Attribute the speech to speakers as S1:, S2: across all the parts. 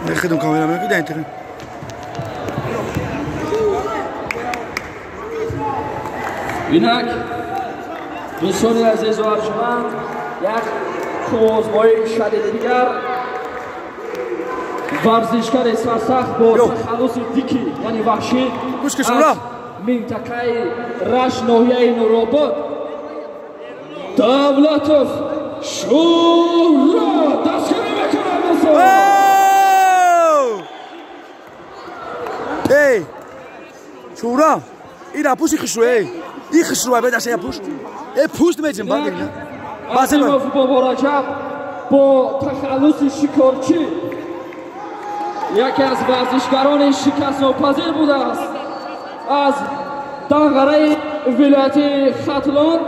S1: نخدم كاميرا ما كده انت
S2: اینک دوستان عزیز و ارجمند یک خوزمایی شدید دیگر ورزشکار سرسخت با تخلص دیکی یعنی وحشی از منطقه رشت ناحیه نورآباد دولتوف شورا دستگیری میکنند دوستان.
S1: ای شورا این پوش خشروه این خشروه به دست پوش ای پوش نمی‌جیم بعد نه
S2: عظیموف بابا رجب با تخلص شکارچی یکی از ورزشگران شکست ناپذیر بوده است از دنغره ولایت ختلان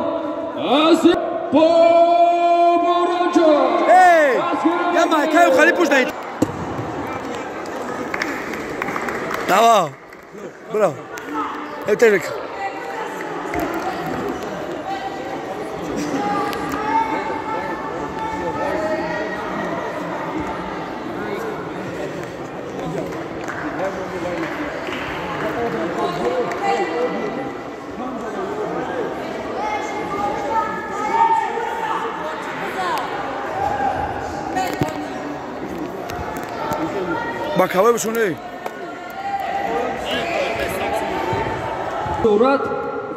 S2: از بابا رجب.
S1: ای یا ما کایو خالی پوش دهید تمام برو ای باکاوه بشونه
S2: صورت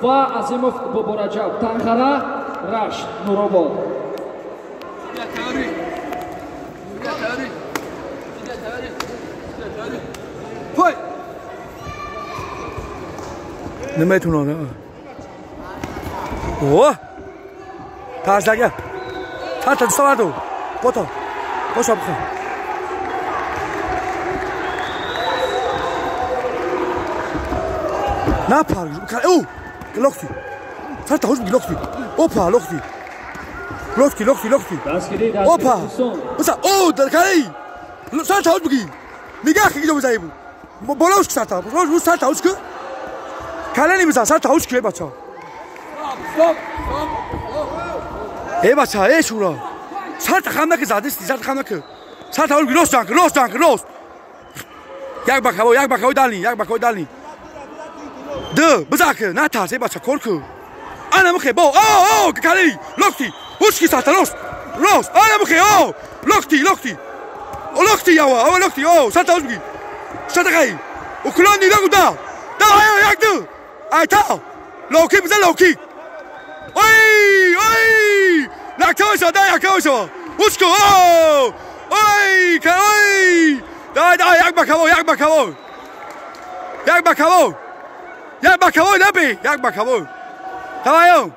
S2: و عظیموف بابا رجب تنخره رشت نورآباد.
S1: نمیتونه اوه ترسناکه تا تا سوادو پوتو پوشا بخو نپر او لختی سرتا خوش لختی اوپا لختی لختی لختی لختی اوپا بسا او در کاری سرتا خوش بگی نگاه کی جو بزایی بولوش سرتا بولوش سرتا خوش که کلنی بزن سرتا خوش که بچا ای بچا ای شورا سرتا خم نکه زدستی سرتا خم نکه سرتا خوش روز جانک روز جانک روز یک بکاو یک بکاو دالنی یک بکاو دالنی دو بزاک نه تازه بچه کورکو انا مخی با او او کاری لختی هوشکی ساعت روز روز انا مخی او لختی لختی او لختی یاوا او لختی او ساعت روز بگی ساعت گای او کلانی لگو دا دا ایو یک دو ای تا لوکی بزن لوکی ای ای نکاوشا دا یکاوشا هوشکو او ای کای دا دا یک بکاو یک بکاو یک بکاو یک بکاو نبی یک بکاو تمام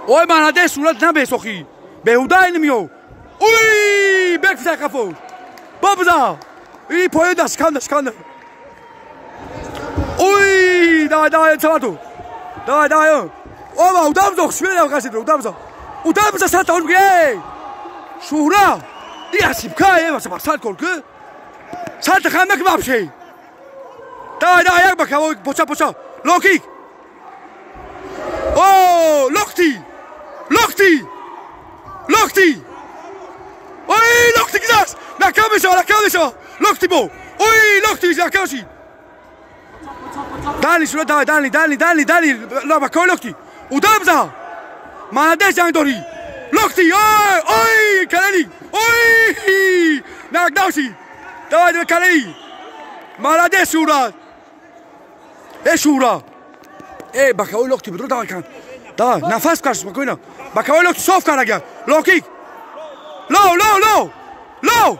S1: اوی من هده صورت نبی سخی بهوده اینمیو اوی بک سقفو بابزا ای پایه دست کنده کنده اوی دا دا چطور دا دا او اودم زخ شوی قصید اودم زخ اودم زخ ساعت اون میگه شورا ای حسیب کای واسه سال کن که ساعت خندق بابشی دا دا یک بکاو پوچا پوچا لوکی او لختی لختی لختی اوی لختی گذاشت نکامشو نکامشو لختی بو اوی لختی نکامشی دانی شو دانی دانی دانی دانی دانی لا بکاو لختی اودم زا ماده جنگ داری لختی اوی اوی کلنی اوی نکداشی دا کلنی مالاده شورا ای شورا ای بکاو لختی بدرو دا کن دا نفس کش بکوینا بکاو لختی صاف کن اگر لوکی لو لو لو لو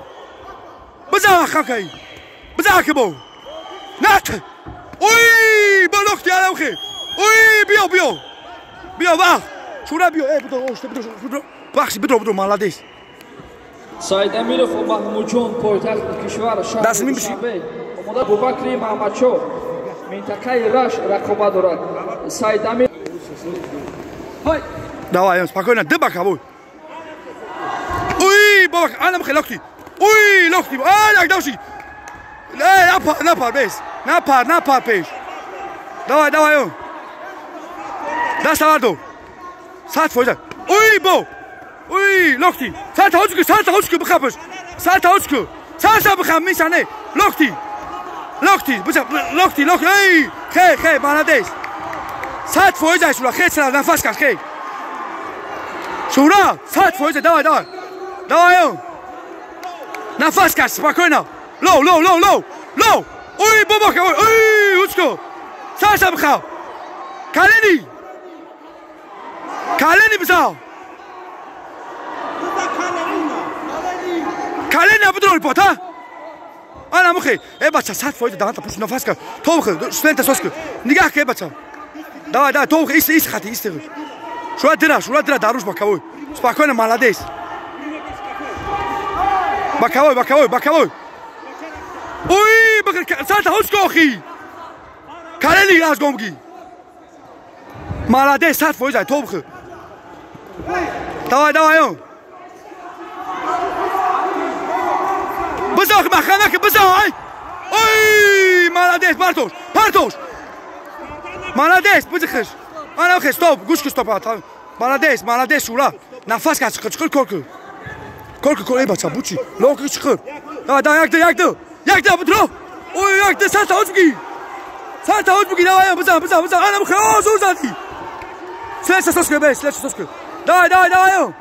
S1: بزن خاکی بزن که بو نت اوی با لختی علاوه اوی بیا بیا بیا وقت شورا بیا ای بدرو بدرو بخشی بدرو بدرو مالاده
S2: سعید امیروف و محمودجون پایتخت کشور شهر دوشنبه آماده ابوبکر محمدشاه منطقه رشت رقابت دارد. سعید امیر
S1: давай спокойно ду бакавой اوی بابا انا مخی لختی اوی لختی آ یک دوشی نه نپر نپر بیس نپر نپر پیش давай давай دست بردو ساعت فایده اوی بو اوی لختی ساعت هاوش که ساعت هاوش که بخپش ساعت هاوش که Саша бихам мишане. Локти. Локти, биза, локти, локти. Эй, хе, хе, молодец. 100% шура, хе, чара, нафас каш, хе. Шура, 100%, давай, давай. Давай, нафас каш, спокойно. Лоу, лоу, лоу, лоу, лоу. Ой, бабака, ой, ой, учко. Саша бихам. Колени. Колени биза. Колени абдурол пота. Ана мухи. Э бача 100% даҳанта пуш нафас кар. То мухи, студента соску. Нигаҳ ке бача. Давай, давай, то мухи, ис ис хати, ис. Шура дира даруш боковой. Спокойно, молодец. Боковой, боковой, боковой. Ой, бакар, сата хучко охи. Колени аз гомги. Молодец, 100% то мухи. Давай, давай, он. Бизах маханак, бизах, ай! Ой, молодец, Партош, Партош! Молодец, бизахш. Ана хе, стоп, гушку стоп, молодец, молодец, шура. Нафас каш, чиқир корку. Корку, кор, эй, бача, бучи. Локи чиқир. Давай, давай, якда, якда. Якда, бутро. Ой, якда, сата очбуги. Сата очбуги, давай, бизах, бизах, бизах. Ана хе, о, зур зади. Слеша соску, бей, слеша соску. Давай, давай, давай.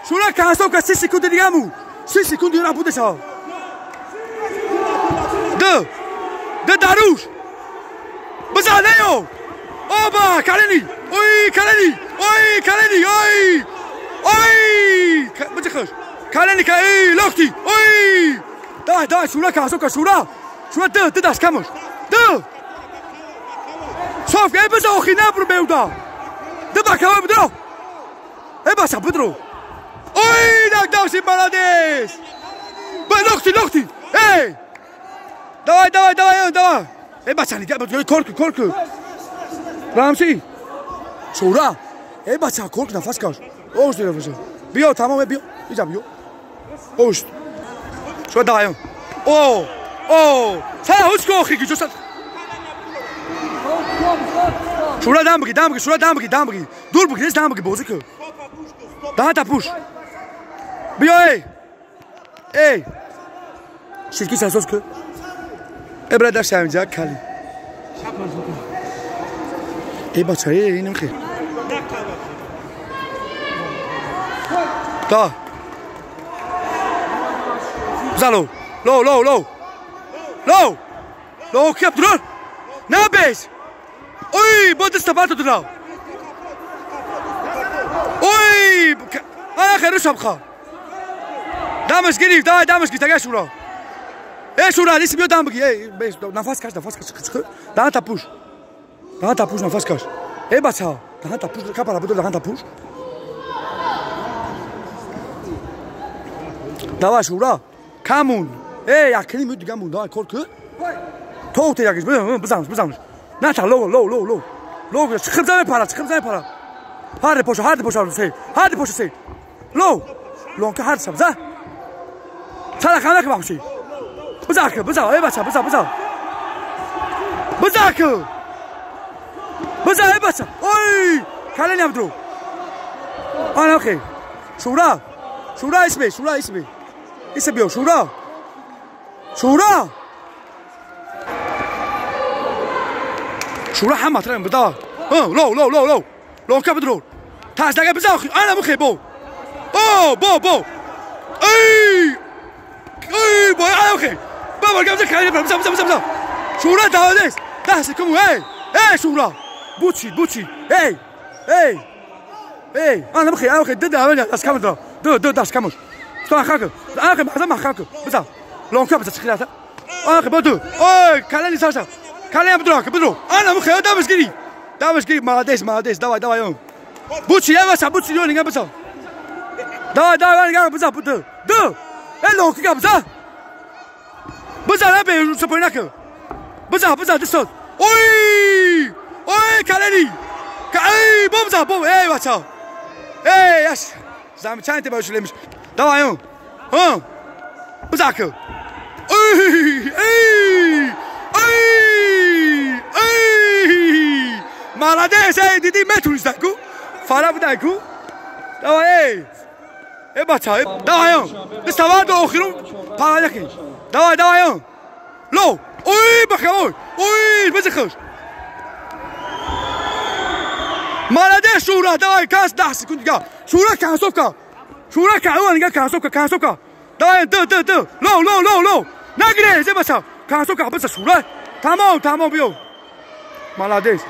S1: Шура, концовка, 3 секунды дигаму. 3 секунды набудеша. Да! Да даруш! Бизанео! Оба! Колени! Ой, колени! Ой, колени! Ой! Ой! Бизахш! Колени, эй, локти! Ой! Давай, давай, шура, концовка, шура! Шура, да, да, дас камош! Да! Софка, эй, биза, охи, набру беуда! Да, бакавой, бдро! Эй, баса, бдро! Ой, нокдаун, молодец! Локти, локти! Эй! Давай, давай, давай, давай. Эй, бача, корку, корку. Рамси. Шура. Эй, бача, корку нафас каш. Ош, нафас. Биё, тамом, биё. Иҷа биё. Ош. Шура, давай. О, о. Сара, хучко, охи, гиҷо сар. Шура, дам бги, дам бги, шура, дам бги, дам бги. Дур бги, дам бги, бозӣ ку. Даҳанта пуш. Биё, эй. Эй. Ширки сасос ку. Эй, брат, дашт ҳаминҷа кали. Эй, бача, эй, инам хе. Да. Зало. Лоу, лоу, лоу. Лоу. Лоу, кеп дрон. Набез. Ой, бо даста бату дра. Ой, ана херу шабха. Дамаш гирифт, давай, дамаш гирифт, тага шура. Эй, шура, лиси биё дам бги. Эй, нафас каш, нафас каш, чиқ. Даҳанта пуш. Даҳанта пуш, нафас каш. Эй, бача, даҳанта пуш, капара бидор даҳанта пуш. Давай, шура. Камун. Эй, якни муд дигамун, давай, кор ку. То те якиш, бизанш, бизанш. Ната, лоу, лоу, лоу, лоу. Лоу, чиқиб заме пара, чиқиб заме пара. Ҳарди поша, ҳарди поша, сей. Ҳарди поша, сей. Лоу. Лонка ҳарди шаб, за. Сара ханак бахши. Бизак, бизак, эй бача, бизак, бизак. Бизак. Бизак, эй бача. Ой, колени абдро. Ана хе. Шура. Шура исме, шура исме. Исме биё, шура. Шура. Шура ҳама трен бизак. Лоу, лоу, лоу, лоу. Лонка бидро. Таш дага бизак. Ана мухе бо. О, бо, бо. Эй! Эй, бой, ана мухе. Бабар гамза кайда бизак, бизак, бизак, бизак. Шура давадес. 10 секунд, эй! Эй, шура. Бучи, бучи. Эй! Эй! Эй, ана мухе, ана мухе. Д да, дас камо. Д, д, дас камо. Что хак? Ана хе, маза махак. Бизак. Лонка бизак чиқирата. Ана хе, боду. Ой, колени саша. Колени бидро, бидро. Ана мухе, дамаш гири. Дамаш гири, молодец, молодец. Давай, давай, он. Бучи, эй, бача, бучи, нига бизак. Давай, давай, нига бизак, д. Д. Эй, лонка бизак. Бизак, эй, сапойнак. Бизак, бизак, дисот. Ой! Ой, колени! Эй, бом бизак, бом, эй, бача. Эй, яш. Замечательно тебя ушли. Давай, он. Он. Бизак. Ой! Эй! Эй! Эй! Молодец, эй, диди метуниш даку. Фара будаку. Давай, эй. Эй, бача, эй. Давай, он. Бисавар до охирум парадаки. Давай, давай, ло! Ой, бахавой! Ой, бизихш! Молодец, Шура, давай, кас 10 секунд дига. Шура, концовка! Шура, нига, концовка, концовка! Давай, д, д, д! Ло, ло, ло, ло! Нагире, зе баса! Концовка, баса, Шура! Тамом, тамом, биё! Молодец!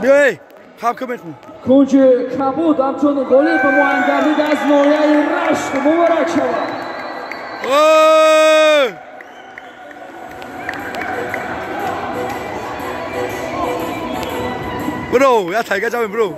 S1: Биё, эй! Хабка мехӯн!
S2: Кунҷи кабуд ҳамчун ғолиб муайян гардид аз ноҳияи Рашт. Муборак шавад!
S1: Бро, я тайга ҷавем, бро.